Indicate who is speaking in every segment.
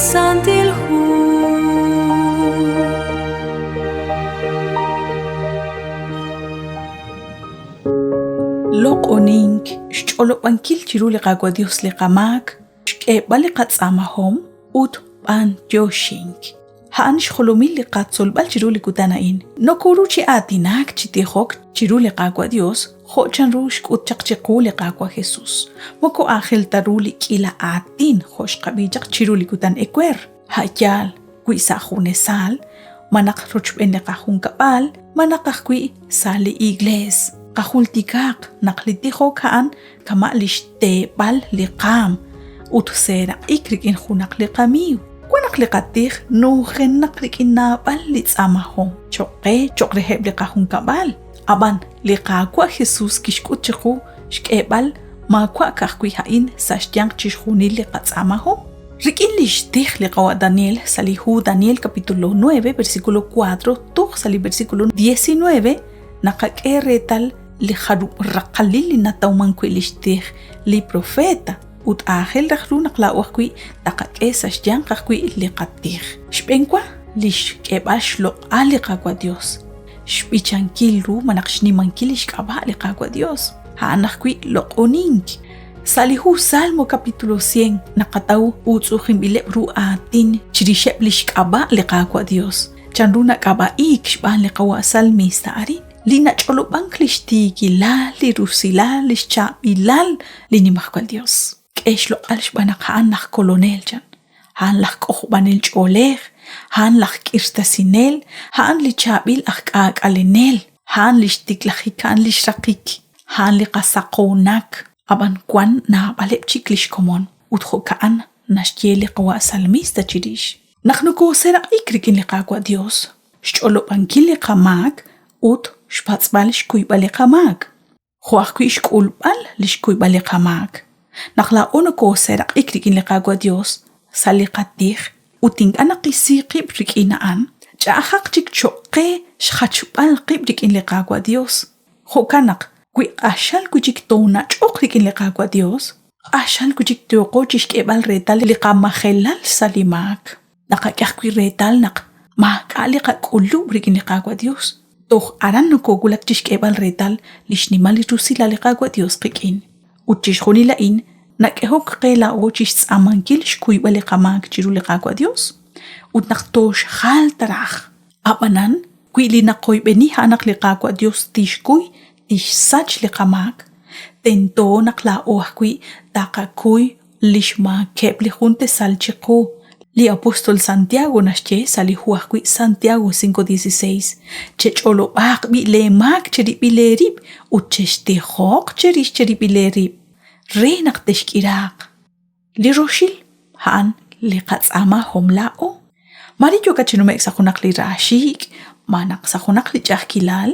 Speaker 1: Santil Hu.
Speaker 2: Loq'onink, xch'olob'ankil chiru li Qaawa' Dios li qamaak, xk'eeb'al li qatz'aamahom ut b'antioxink. A'an xjolomil li qatzolb'al chiru li kutan a'in. Nokoru chi aatinak chi tijok chiru li Qaawa' Dios jo' chanru xk'ut chaq chiqu li Qaawa' Jesus. Moko aajel ta ru li k'iila aatin jo' xqab'i chaq chiru li kutan ewer. A' yaal wi sa' junesal, malaj rochb'een li qajunkab'al, malaj ajwi' sa' li iglees. Qajultikaq naq li tijok a'an kama' li xteeb'al li qaam ut seeraq'ik rik'in junaq li qamiiw. Wan naq li qatij nujenaq rik'in naab'al li tz'aamahom choq' qe, choq' reheb' li qajunkab'al. Ab'an li Qaawa' Jesus kixk'ut chiqu xk'eeb'al maawa' ka'ajwi' a'in sa' xyanq chixjunil li qatz'aamahom. Rik'in li xtij li qawa' Daniel sa' li hu Daniel capítulo 9 versículo 4 toj sa' li versículo 19 naqak'e reetal li jarub' raqalil li natawman wi' li xtij li profeta ut aajel raj ru naq laa'o ajwi' taqak'e sa' xyanq ajwi' li qatij. Xb'eenwa li xk'eeb'al xloq'al li Qaawa' Dios, xb'ichankil ru malaj xnimankil li xk'ab'a' li Qaawa' Dios, a'an ajwi' loq'onink. Sa' li hu Salmo capítulo 100 naqataw uutz'u'ujinb'ileb' ru aatin chirixeb' li xk'ab'a' li Qaawa' Dios, chanru nak'ab'a'iik xb'aan li qawa' salmista arin, li nach'olob'ank li xtiikilal, li rusilal, li xchaab'ilal li Nimajwal Dios. K'e xloq'al xb'aan naq a'an laj Kolonel, chan. A'an laj k'ojob'anel ch'oolej, a'an laj k'irtasinel, a'an li chaab'il aj k'aak'alenel, a'an li xtiklajik, a'an li xraqik, a'an li qasaqoonak. Ab'an wan naab'aleb' chik li xkomon, ut jo'ka'an naxye li qawa' salmista chirix. Naq nokooseeraq'ik rik'in li Qaawa' Dios, xch'olob'ankil li qamaak ut xpatz'b'al xkuyb'al li qamaak. jo' ajwi' xk'ulb'al li xkuyb'al li qamaak. Naq laa'o nokooseeraq'ik rik'in li Qaawa' Yos sa' li qatij ut ink'a' naqisi qib' rik'in a'an, ch'a'ajaq chik cho'q qe xjachb'al qib' rik'in li Qaawa' Yos. Jo'kan naq, wi q'axal wi' chik toonach'oq rik'in li Qaawa' Yos, q'axal wi' chik yooqo chi xk'eb'al reetal li qamajelal sa' li maak. Naqak'e ajwi' reetal naq maak'a' li qak'ulub' rik'in li Qaawa' Yos. Toj aran nokoowulak chi xk'eeb'al reetal li xnimal li rusilal li Qaawa' Yos qik'in. Ut chixjunil a'in nak'ehok qe laa'o chi xtz'aamankil xkuyb'al li qamaak chiru li Qaawa' Yos ut naq tooxjal ta raj. Ab'anan, wi li naqoyb'eni a'an naq li Qaawa' Yos tixkuy, tixsach li qamaak, tento naq laa'o ajwi' taqakuy li xmaakeb' li jun tesal chiqu. Li apóstol Santiago naxye sa' li hu ajwi' Santiago 5:16, Chech'olob'aaq b'i' leemaak cherib'il eerib' ut chextijoq cherix cherib'il eerib', re naq texk'iraaq. Li roxil, a'an li qatz'aamahom laa'o. Mare yookat chi nume'k sa' junaq li raaxiik', malaj sa' junaq li ch'a'ajkilal,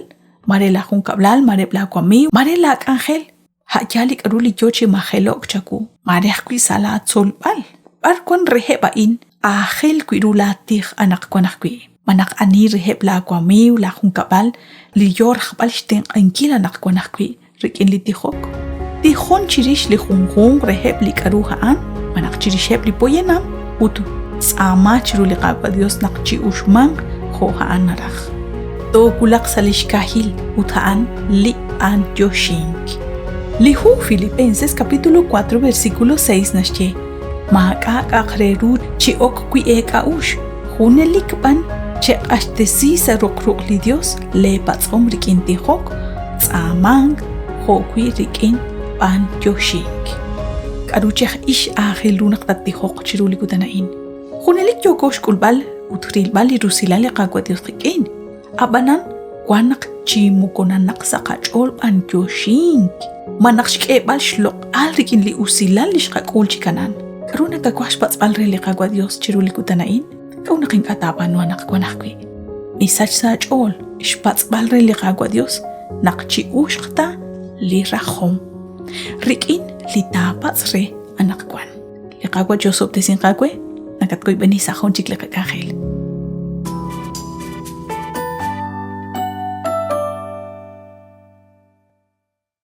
Speaker 2: mare laajunkab'lal, mare eb' laawamiiw, mare laak'anjel. A' yaal li k'aru li yo chi majelo'k chawu, maare ajwi' sa' laatzolb'al. B'ar wank reheb' a'in aajel wi' ru laatij anaqwan ajwi'? Malaj ani reheb' laawamiiw, laajunkab'al li yo rajb'al xtenq'ankil anaqwan ajwi' rik'in li tijok? Tijon chirix li junjunq reheb' li k'aru a'an malaj chirixeb' li poyanam ut tz'aama chiru li Qaawa' Yos naq chi'uxmanq jo' a'an naraj. Toowulaq sa' li xkahil ut a'an li b'anyoxink. Li hu Filipenses capítulo 4 versículo 6 naxye, Maak'a' k'a'aq re ru chi ok wi' eek'a'uxl, junelik b'an cheq'axtesi sa' ruq ruq' li Dios lee patz'om rik'in tijok, tz'aamank, jo'wi' rik'in b'anyoxink. K'aru chi aj ix aajel ru naq tattijoq chiru li kutan a'in? Junelik yooko xk'ulb'al ut rilb'al li rusilal li Qaawa' Dios qik'in. Ab'anan, wan naq chi moko nanaq sa' qach'ool b'anyoxink, malaj xk'eeb'al xloq'al rik'in li usilal li xqak'ul chi kanan. K'aru nakawaj xpatz'b'al re li Qaawa' Dios chiru li kutan a'in? K'a'ut naq ink'a' taab'aanu anaqwan ajwi'? Misach sa' aach'ool xpatz'b'al re li Qaawa' Dios naq chi'uxq ta li rajom rik'in li taapatz' re anaqwan. Li Qaawa' chi'osob'tesinq aawe, nakatkoyb'eni sa' jun chik li qak'anjel.